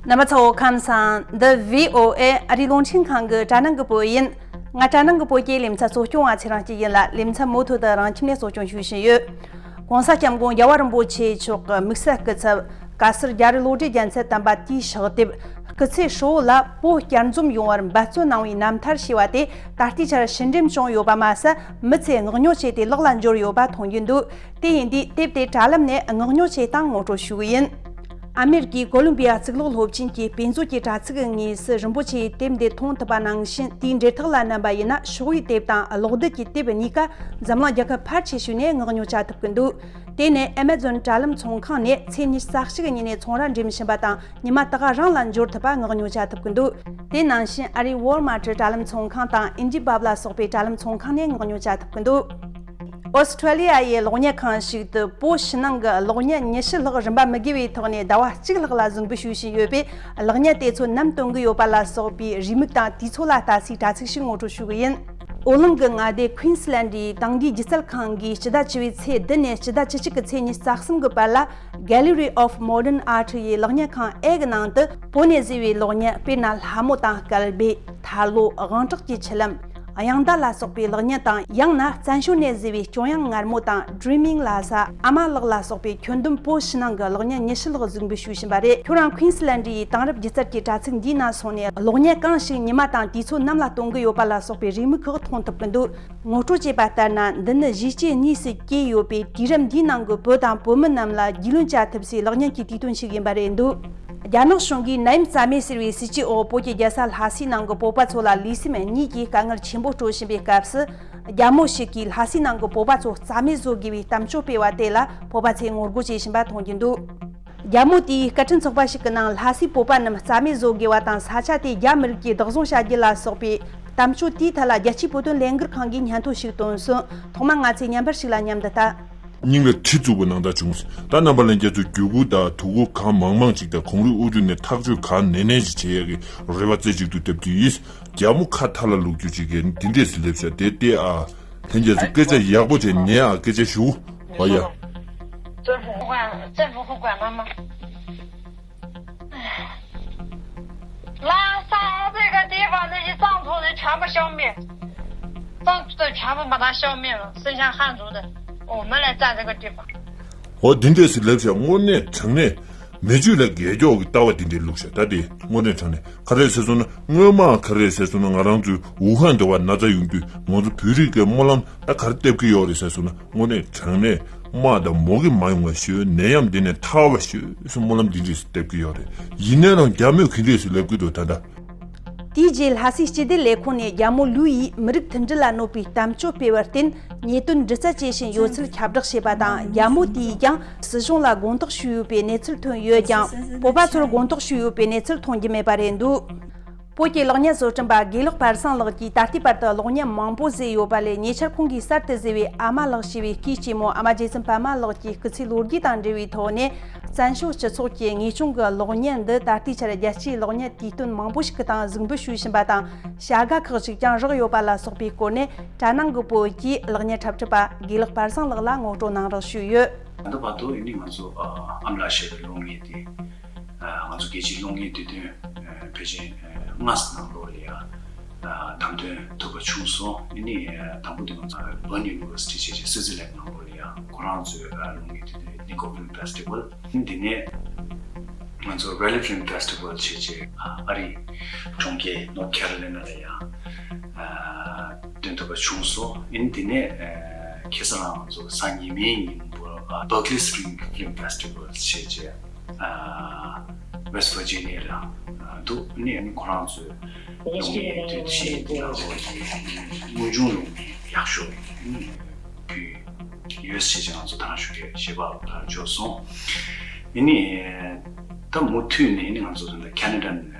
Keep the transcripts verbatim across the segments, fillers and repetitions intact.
རྣམ་པ་ཚོ་ཁམས་བཟང་། འདི་བྷི་ཨོ་ཨེ་ཨ་རིའི་རླུང་འཕྲིན་ཁང་གི་དྲ་ནང་གི་བོད་ཡིན། ང་དྲ་ནང་གི་བོད་སྐད་ལེ་ཚན་གཙོ་སྐྱོང་བ་ཚེ་རིང་སྐྱིད་ཡིན་ལ། ལེ་ཚན་མུ་མཐུད་དུ་རང་ཁྱིམ་ནས་གཙོ་སྐྱོང་ཞུས་བཞིན་ཡོད། ྋགོང་ས་ྋསྐྱབས་མགོན་རྒྱལ་བ་རིན་པོ་ཆེ་མཆོག་གི་དམིགས་བསལ་སྐུ་ཚབ་བཀའ་ཟུར་རྒྱ་རི་བློ་གྲོས་རྒྱལ་མཚན་དམ་པ་དེའི་ཕྱག་དེབ་སྐུ་ཚེ་ཧྲིལ་བོ་ལ་བོད་བསྐྱར་འཛོམས་ཡོང་བར་འབད་བརྩོན་གནང་བའི་རྣམ་ཐར་ཞེས་པ་དེ་ད་ལྟའི་ཆར་ཕྱིར་འགྲེམས་བྱུང་ཡོད་པ་མ་ཟད། མི་ཚོས་བསྔགས་ཉོ་བྱས་ཏེ་ལག་ལ་འབྱོར་ཡོད་པ་མཐོང་རྒྱུ་འདུག་དེ་ཡིན་དུས་དེབ་དེ་དྲ་ལམ་ནས་བསྔགས་ཉོ་བྱེད་སྟངས་ངོ་སྤྲོད་ཞུ་གི་ཡིན། ཨ་མེ་རི་ཀའི་ཀོ་ལོམ་བི་ཡ་གཙུག་ལག་སློབ་ཆེན་གྱི་དཔེ་མཛོད་ཀྱི་དྲ་ཚིགས་དངོས་སུ་རིན་པོ་ཆེའི་དེབ་འདི་མཐོང་ཐུབ་པ་ནང་བཞིན། དེའི་འབྲེལ་ཐག་ལ་བསྣམས་པ་ཡིན་ན། ཕྱོགས་བསྡུས་དེབ་དང་ཀློག་བསྡུས་ཀྱི་དེབ་གཉིས་ཀ་འཛམ་གླིང་རྒྱལ་ཁབ་ཕལ་ཆེ་ཤོས་ནས་བསྔགས་ཉོ་བྱ་ཐུབ་ཀྱི་འདུག་དེ་ནི་ཨེ་མ་ཛོན་དྲ་ལམ་ཚོང་ཁང་ནས་ཚེས་ཉི་ཤུ་རྩ་གཅིག་ཉིན་ནས་ཚོང་ར་འགྲིམ་བཞིན་པ་དང་། ཉི་མ་ད་ག་རང་ལ་འབྱོར་ཐུབ་པ་བསྔགས་ཉོ་བྱ་ཐུབ་ཀྱི་འདུག་དེ་ནང་བཞིན་ཨ་རིའི་ཝོལ་མར་ཊི་དྲ་ལམ་ཚོང་ཁང་དང་ཨིན་ཌི་བྷབ་ལ་སོགས་པའི་དྲ་ལམ་ཚོང་ཁང་ནས་བསྔགས་ཉོ་བྱ་ཐུབ་ཀྱི་འདུག་ཨོ་སི་ཁྲུ་ལི་ཡ་ཡི་གློག་བརྙན་ཁང་ཞིག་ཏུ་བོད་ཕྱི་ནང་གི་གློག་བརྙན་ཉི་ཤུ་ལྷག་རིན་པ་མི་དགོས་པའི་ཐོག་ནས་ཟླ་བ་གཅིག་ལྷག་ལ་གཟིགས་འབུལ་ཞུ་བཞིན་ཡོད་པས། གློག་བརྙན་དེ་ཚོ་ནམ་སྟོན་གྱི་ཡོད་པ་ལ་སོགས་པའི་རེའུ་མིག་དང་དུས་ཚོད་ལ་ལྟ་སའི་དྲ་ཚིགས་ཤིག་ངོ་སྤྲོད་ཞུ་གི་ཡིན། ཨོ་གླིང་གི་མངའ་སྡེ་ཁུན་སི་ལན་ཌིའི་དེང་དུས་སྒྱུ་རྩལ་ཁང་གིས་སྤྱི་ཟླ་བཅུ་པའི་ཚེས་བདུན་ནས་སྤྱི་ཟླ་བཅུ་གཅིག་གི་ཚེས་ཉི་ཤུ་རྩ་གསུམ་གྱི་བར་ལ། Gallery of Modern Art ཡི་གློག་བརྙན་ཁང་ཨེ་གི་ནང་དུ་བོད་ནས་བཟོས་པའི་གློག་བརྙན། དཔེར་ན། ལྷ་མོ་དང་སྐལ་བྷེ། ཐར་ལོ། དབང་དྲག་གི་ཆུ་ལམ། དབྱངས་རྟ་ལ་སོགས་པའི་གློག་བརྙན་དང་། ཡང་ན་བཙན་བྱོལ་ནས་བཟོས་པའི་སྐྱོ་དབྱངས་ངར་མོ་དང་། Dreaming ལ་ས། ཨ་མ་ལགས་ལ་སོགས་པའི་ཁྱོན་བསྡོམས་བོད་ཕྱི་ནང་གི་གློག་བརྙན་ཉི་ཤུ་ལྷག་གཟིགས་འབུལ་ཞུས་བཞིན་པ་རེད། ཁྱོད་རང་ཁུན་སི་ལན་ཌི་ཡི་དེང་རབས་སྒྱུ་རྩལ་གྱི་དྲ་ཚིགས་འདིའི་ནང་སོང་ནས། གློག་བརྙན་གང་ཞིག་ཉི་མ་དང་དུས་ཚོད་ནམ་ལ་སྟོན་གྱི་ཡོད་པ་ལ་སོགས་པའི་རེའུ་མིག་ཁག་མཐོང་ཐུབ་ཀྱི་འདུག་ངོ་སྤྲོད་བྱས་པ་ལྟར་ན། འདི་ནི་གཞིས་བྱེས་གཉིས་སུ་གྱེས་ཡོད་པའི་དུས་རབས་འདིའི་ནང་གི་བོད་དང་བོད་མི་རྣམས་ལ་རྒྱུས་ལོན་བྱ་ཐུབ་སའི་གློག་བརྙན་གྱི་དུས་སྟོན་ཞིག་ཡིན་པ་རེད་འདུག་རྒྱ་ནག་གཞུང་གིས་ནད་ཡམས་རྩ་མེད་ཟེར་བའི་སྲིད་ཇུས་འོག་བོད་ཀྱི་རྒྱལ་ས་ལྷ་སའི་ནང་གི་བོད་པ་ཚོ་ལ་ལུས་སེམས་གཉིས་ཀྱི་དཀའ་ངལ་ཆེན་པོ་སྤྲོད་བཞིན་པའི་སྐབས་སུ། རྒྱ་མོ་ཞིག་གིས་ལྷ་སའི་ནང་གི་བོད་པ་ཚོ་རྩ་མེད་བཟོ་དགོས་པའི་གཏམ་བརྗོད་སྤེལ་བ་དེ་ལ་བོད་པ་ཚོས་ངོ་རྒོལ་བྱེད་བཞིན་པ་མཐོང་རྒྱུ་འདུག་རྒྱ་མོ་དེས་སྐད་འཕྲིན་ཚོགས་པ་ཞིག་གི་ནང་། ལྷ་སའི་བོད་པ་རྣམས་རྩ་མེད་བཟོ་དགོས་པ་དང་། ས་ཆ་དེ་རྒྱ་མི་རིགས་ཀྱིས་བདག་བཟུང་བྱ་རྒྱུ་ལ་སོགས་པའི་གཏམ་བརྗོད་དེའི་ཐད་ལ། རྒྱལ་སྤྱིའི་བོད་དོན་ལས་འགུལ་ཁང་གིས་སྙན་ཐོ་ཞིག་བཏོན་སོང་། ཐོག་མར་ང་ཚོས་བརྙན་པར་ཞིག་ལ་མཉམ་དུ་ལྟ། སྙིང་ལ་གྲི་བཙུགས་པ་ནང་ལྟར་བྱུང་། ད་རྣམ་པ་ལྷན་རྒྱས་ཚོས་བརྒྱུད་སྐུར་དང་དུག་སྒོ་གང་མང་མང་ཅིག་དང་། གངས་རིའི་དབུ་རྒྱུད་ནས་ཐག་གཅོད་གང་ནན་ནན་ཞིག་བྱེད་ཡག་གི་རེ་བ་རྩེ་གཅིག་ཏུ་བཏབ་ཀྱི་ཡིན། རྒྱ་མོ་ཁ་ཐ་ལ་ལུག་རྒྱུ་ཅིག་གིས་འདི་འདྲས་སེ་སླེབས་ཤག་དེ་ལྟས་ཨ། ལྷན་རྒྱས་ཚོ་སྐད་ཆ་ཡག་པོ་བྱས་ཉན་ཨ། སྐད་ཆ་ཞུ། ཨ་ཡ། 政府不管，政府不管他们。拉萨这个地方那些藏族人全部消灭，藏族的全部把他消灭了，剩下汉族的，我们来占这个地方。 འོ་འདི་འདྲས་སེ་སླེབས་ཤག་དངོས་གནས་དྲང་གནས་མེ་མཆོད་ལ་རྒྱལ་སྐྱོག་གི་ལྟ་བ་འདི་འདྲས་བླུགས་ཤག་ད་དེ་དངོས་གནས་དྲང་གནས་ག་རེ་ཟེར་སོང་ན། སྔོན་མ་ག་རེ་ཟེར་སོང་ན། ང་རང་ཚོའི་ཝུ་ཧན་འདྲ་བ་ན་ཚ་ཡོང་དུས་ང་ཚོ་བོད་རིགས་ཀྱི་སྨོན་ལམ་ད་ག་རེ་བཏབ་ཀྱི་ཡོད་རེད་ཟེར་སོང་ན། དངོས་གནས་དྲང་གནས་དམག་དང་མུ་གེ་མ་ཡོང་བ་ཤོད། ནད་ཡམས་འདི་ནས་ཐར་བ་ཤོད་ཟེར་སྨོན་ལམ་འདི་འདྲས་སེ་བཏབ་ཀྱི་ཡོད་རེད། ཡིན་ན་རང་རྒྱ་མོས་ག་འདྲས་སེ་ལབ་ཀྱི་འདུག་ད་ལྟ། དེའི་རྗེས་ལྷ་སའི་སྤྱི་བདེ་ལས་ཁུངས་ནས་རྒྱ་མོ་ལུའུ་ཡིས་མི་རིགས་མཐུན་སྒྲིལ་ལ་གནོད་པའི་གཏམ་བརྗོད་སྤེལ་བར་བརྟེན། ཉེས་དོན་འདྲི་རྩད་བྱེད་བཞིན་ཡོད་ཚུལ་ཁྱབ་བསྒྲགས་བྱས་པ་དང་། རྒྱ་མོ་དེས་ཀྱང་སྲིད་གཞུང་ལ་དགོངས་དག་ཞུས་ཡོད་པའི་གནས་ཚུལ་ཐོན་ཡོད་ཀྱང་། བོད་པ་ཚོར་དགོངས་དག་ཞུས་ཡོད་པའི་གནས་ཚུལ་མཐོང་རྒྱུ་མེད་པ་རེད་འདུག་བོད་ཀྱི་གློག་བརྙན་བཟོ་སྐྲུན་པ་དགེ་ལེགས་དཔལ་བཟང་ལགས་ཀྱིས་ད་ལྟའི་བར་དུ་གློག་བརྙན་མང་པོ་བཟོས་ཡོད་པ་ལས། ཉེ་ཆར་ཁོང་གིས་གསར་དུ་བཟོས་པའི་ཨ་མ་ལགས་ཞེས་པའི་སྐུའི་གཅེན་མོ་ཨ་མ་རྗེ་བཙུན་པད་མ་ལགས་ཀྱི་སྐུ་ཚེའི་ལོ་རྒྱུས་དང་འབྲེལ་བའི་ཐོག་ནས། བཙན་བྱོལ་སྤྱི་ཚོགས་ཀྱི་ངེས་སྐྱོན་གྱི་གློག་བརྙན་འདི་ད་ལྟའི་ཆར་རྒྱལ་སྤྱིའི་གློག་བརྙན་དུས་སྟོན་མང་པོ་ཞིག་གི་སྟེང་གཟིགས་འབུལ་ཞུས་བཞིན་པ་དང་། བྱ་དགའ་ཁག་ཅིག་ཀྱང་རག་ཡོད་པ་ལ་སོགས་པའི་སྐོར་ནས། དྲ་ནང་གི་བོད་ཀྱི་གློག་བརྙན་འཁྲབ་ཁྲིད་པ་དགེ་ལེགས་དཔལ་བཟང་ལགས་ལ་ངོ་སྤྲོད་གནང་རོགས་ཞུས་ཡོད། ད་ལྟ་བར་དུ་ཨ་ནི་ང་ཚོ་ཨ་ཨ་མ་ལགས་ཞེས་པའི་གློག་བརྙན་དེ། ཨ་ང་ཚོ་རྒྱལ་སྤྱིའི་གློག་བརྙན་དུས་སྟོན་ཨ་ཕལ་ཆེར་ཨ་ལྔ་ཙམ་ནང་ལོགས་ལ་ཡ་ཨ་བདམས་ཐོན་ཐུབ་པ་བྱུང་སོང་། ཨ་ནི་ཨ་དང་པོ་དེ་ང་ཚོ་Bern University ཞེས་བྱས་སུའུ་ཙི་ལན་ནང་ལོགས་ལ་ཡ་ཁོ་རང་ཚོའི་ཨ་གློག་བརྙན་དུས་སྟོན་Nico Film Festival། དེ་ནས་ང་ཚོ་Raleigh Film Festival ཞེས་བྱས་ཨ་ཨ་རིའི་གྲོང་ཁྱེར་North Carolina ལ་ཡ་ཨ་སྟོན་ཐུབ་པ་བྱུང་སོང་། ཨ་ནི་དེ་ནས་ཨ་ཁ་སང་རང་ང་ཚོ་གཟའ་ཉི་མའི་ཉིན་པོ་ཨ་Berkeley Spring Film Festival ཞེས་བྱས། ཨ་West Virginia ལ་ཨ་འདུག་ནས་ཁོ་རང་ཚོས་གློག་བརྙན་དུས་ཆེན་དེ་ལ་ཧོ་ཡི་དངོས་བྱུང་གློག་བརྙན་ཡག་ཤོས་ཕུལ་ཡོད་ཞེས་ང་ཚོ་དང་ཞུ་རྒྱུ་ཞེས་པ་འབྱོར་སོང་། ཡིན་ནའི་ད་མུ་མཐུད་ནས་ནི་ང་ཚོ་ད་Canada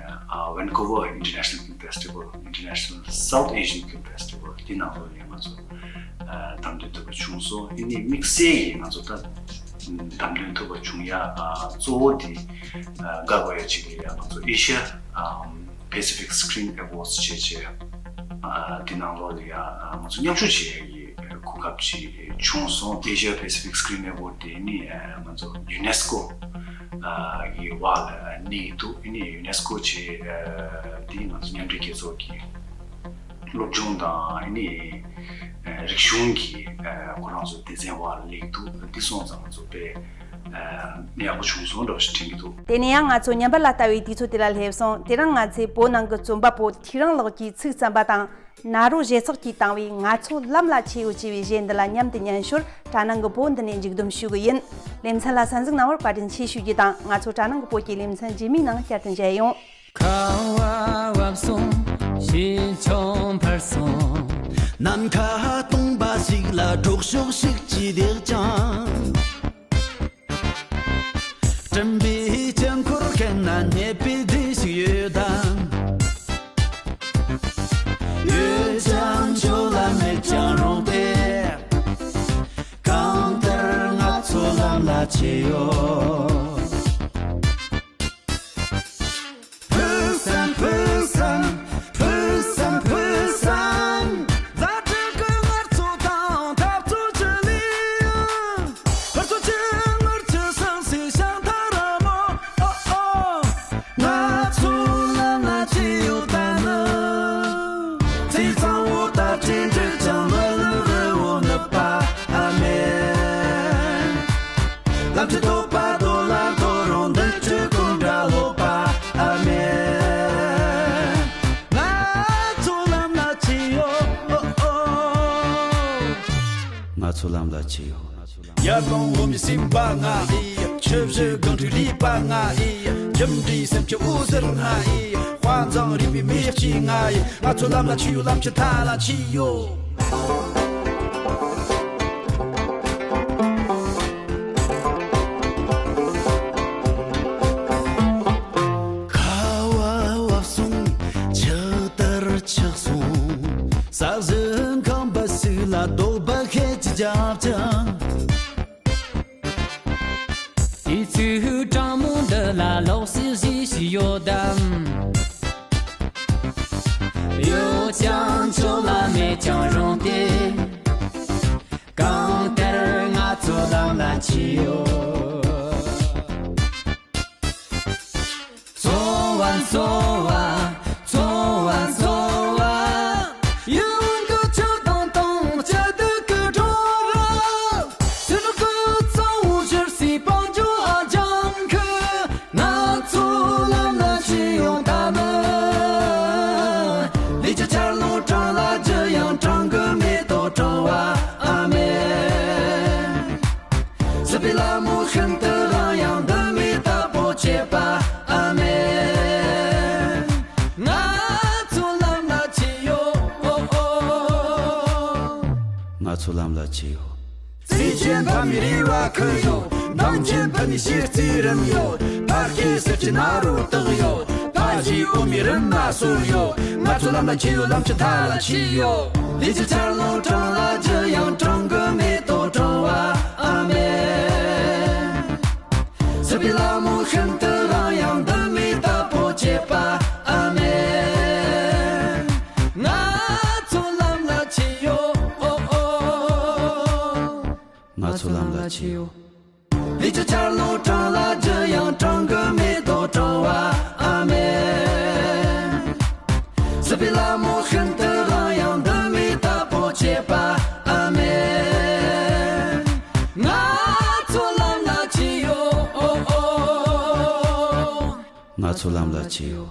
ཨ་Vancouver International Film Festival, International South Asian Film Festival འདི་ནང་ལོགས་ནས་ང་ཚོ་ཨ་བདམས་ཐོན་ཐུབ་པ་བྱུང་སོང་། ཡིན་ནའི་དམིགས་བསལ་གྱིས་ང་ཚོ་ད་བདམས་ཐོན་ཐུབ་པ་བྱུང་ཡ་ཨ་གཙོ་བོ་དེ་ཨ་དགའ་དགོས་ཡ་གཅིག་ལ་ཡ་ང་ཚོ་Asia ཨམ་Pacific Screen Awards ཞེས་བྱས་ཨ་དེ་ནང་ལོགས་ལ་ཡ་ཨ་ང་ཚོ་མཉམ་ཞུགས་བྱེད་ཡ་གི་གོ་སྐབས་ཅིག་བྱུང་སོང་། Asia Pacific Screen Award དེ་ནི་ཨ་ང་ཚོ་UNESCO ཨ་གི་བར་ལ་གནས་ཀྱི་འདུག་ཨ་ནི་ཡུ་ནེ་སི་ཀོ་བཅས་ཨ་དེ་ང་ཚོ་མཉམ་འབྲེལ་རྒྱལ་ཚོགས་ཀྱི་སློབ་སྦྱོང་དང་ཨ་ནི་ཨ་རིག་གཞུང་གི་ཨ་ཁོ་རང་ཚོ་སྡེ་ཚན་བར་ལ་སླེབས་འདུག་འདི་སོང་ཙང་ང་ཚོ་དཔེ་ཨ་ཡག་པོ་བྱུང་སོང་འདྲ་བོ་ཞིག་དྲན་གྱི་འདུག་དེ་ནས་ཡང་ང་ཚོ་ཉམས་པ་ལ་ལྟ་བའི་དུས་ཚོད་དེ་ལ་སླེབས་སོང་། དེ་རིང་ང་ཚོས་བོད་ནང་གི་རྩོམ་པ་པོ་ཐེའུ་རང་ལགས་ཀྱིས་ཚིག་བརྩམས་པ་དང་། ནཱ་རོ་ཞེ་ཚགས་ཀྱིས་བཏང་བའི་ང་ཚོ་ལམ་ལ་ཆས་ཡོད་ཅེས་པའི་གཞས་འདི་ལ་མཉམ་དུ་ཉན་ཞོར་དྲ་ནང་གི་བོད་འདི་ནས་མཇུག་བསྡོམས་ཞུ་གི་ཡིན། ལེ་ཚན་ལ་གསན་གཟིགས་གནང་བར་བཀའ་དྲིན་ཆེ་ཞུ་རྒྱུ་དང་། ང་ཚོ་དྲ་ནང་གི་བོད་ཀྱི་ལེ་ཚན་རྗེས་མའི་ནང་བསྐྱར་དུ་མཇལ་ཡོང་། ཁ་བ་བབས་སོང་། ཞེ་ཆུང་འཕར་སོང་། ནམ་མཁའ་སྟོང་པ་ཞིག་ལ་གྲོགས་ཤོག་ཞིག་ཅི་བདེག་ཅང་། སྤྲིན་པའི་དཀྱིལ་འཁོར་ཁེངས་ན་རྙེད་པའི་རྫས་ཤིག་ཡོད་དམ། ཡོད་ཀྱང་ཆོག་ལ་མེད་ཀྱང་རུང་སྟེ། གང་ལྟར་ང་ཚོ་ལམ་ལ་ཆས་ཡོད། ཕུགས་བསམ་ཕུགས་བསམ་ཕུགས་བསམ་ཕུགས་བསམ། མཛའ་འབྲེལ་གྱི་ངར་ཚོ་དང་འཐབ་རྩོད་ཀྱི་ལས་ཡུལ། ཧུར་བརྩོན་གྱི་ངར་ཆུ་སིམ་སའི་ཤང་ཐང་ར་མོ། ཨོ་ཨོ། ང་ཚོ་ལམ་ལ་ཆས་ཡོད་ད་ནི། ཚེས་གཙང་བོ་ལྟར་སྤྲིན་འདྲེས་ཀྱང་མི་ལུས་རི་བོ་ནུབ་པ་ཨ་མེན། ལམ་གྱི་རྟོགས་པ་རྡོ་ལ་རྡོ་རུང་འདི་ཆོས་སྐུ་འདྲ་ལོག་པ་ཨ་མེན། ང་ཚོ་ལམ་ལ་ཆས་ཡོད། ཨོ་ཨོ། ང་ཚོ་ལམ་ལ་ཆས་ཡོད། ཡར་ཀླུང་འོ་མའི་སེམས་པ་ང་ཨེ། ཆུ་བཞི་སྒང་དྲུག་རུས་པ་ང་ཨེ། རྒྱུ་འབྲས་སེམས་ཀྱི་འོད་ཟེར་ང་ཨེ། དཔའ་མཛངས་རུས་པའི་མེ་ལྕེ་ང་ཨེ། ང་ཚོ་ལམ་ལ་ཆས་ཡོད། ལམ་གྱི་མཐའ་ལ་ཆས་ཡོད། ཁ་བ་བབས་སོང་། ཆུ་ལྟར་ཆགས་སོང་། ས་གཞི་ཁམས་པ་ཞིག་ལ་རྡོག་པ་ཁད་ཀྱིས་བརྒྱབ་ཅིང་། དུས་ཚོད་གྲང་མོ་འདི་ལ་ལོག་སྲིད་གཞི་ཞིག་ཡོད་དམ། ཡོད་ཀྱང་ཆོག་ལ་མེད་ཀྱང་རུང་སྟེ། གང་ལྟར་ང་ཚོ་ལམ་ལ་ཆས་ཡོད། འཚོ་བ་འཚོ་བ་འཚོ་བ་འཚོ་བ། ཡིད་འོང་གི་ཆུ་དྭངས་དྭངས་བཅད་སྡུད་ཀྱི་བྲོ་ར། ཚེ་སྲོག་གི་གཙང་བོ་བཞུར་སའི་བང་མཛོད་ཨ་ལྗང་ཁུ། ང་ཚོ་ལམ་ལ་ཆས་ཡོད་ད་ནི། ལས་ཀྱི་ཆར་རླུང་གྲང་ལ་ལྗིད་ཡང་གྲང་གི་མེ་ཏོག་གྲང་བ་ཨ་མེན། སྲིད་པའི་ལ་མོ་ཤིན་ཏུ་རིང་ཡང་འདི་མོའི་རྟ་ཕོ་བྱེད་པ་ཨ་མེན། ང་ཚོ་ལམ་ལ་ཆས་ཡོད། ཨོ་ཨོ། ང་ཚོ་ལམ་ལ་ཆས་ཡོད། བརྩེ་ཆེན་ཕ་མའི་རེ་བ་ཁུར་ཡོད། འདང་ཆེན་ཕུ་ནུའི་གཤིས་རྩེ་རིམ་ཡོད། ཕ་སྐད་ཟེར་གྱི་ན་རོ་བཏགས་ཡོད། ཕ་གཞིས་འོ་མའི་རིམ་མ་སོར་ཡོད། ང་ཚོ་ལམ་ལ་ཆས་ཡོད། ལམ་གྱི་མཐའ་ལ་ཆས་ཡོད། ལས་ཀྱི་ཆར་རླུང་གྲང་ལ་ལྗིད་ཡང་གྲང་གི་མེ་ཏོག་གྲང་བ་ཨ་མེན། སྲིད་པའི་ལ་མོ་ཤིན་ཏུ་རིང་ཡང་འདི་མོའི་རྟ་ཕོ་བྱེད་པ་ཨ་མེན། ང་ཚོ་ལམ་ལ་ཆས་ཡོད། ཨོ་ཨོ། ང་ཚོ་ལམ་ལ་ཆས་ཡོད། ལས་ཀྱི་ཆར་རླུང་གྲང་ལ་ལྗིད་ཡང་གྲང་གི་མེ་ཏོག་གྲང་བ་ཨ་མེན། སྲིད་པའི་ལ་མོ་ཤིན་ཏུ་རིང་ཡང་འདི་མོའི་རྟ་ཕོ་བྱེད་པ་ཨ་མེན། ང་ཚོ་ལམ་ལ་ཆས་ཡོད། ཨོ་ཨོ། ང་ཚོ་ལམ་ལ་ཆས་ཡོད།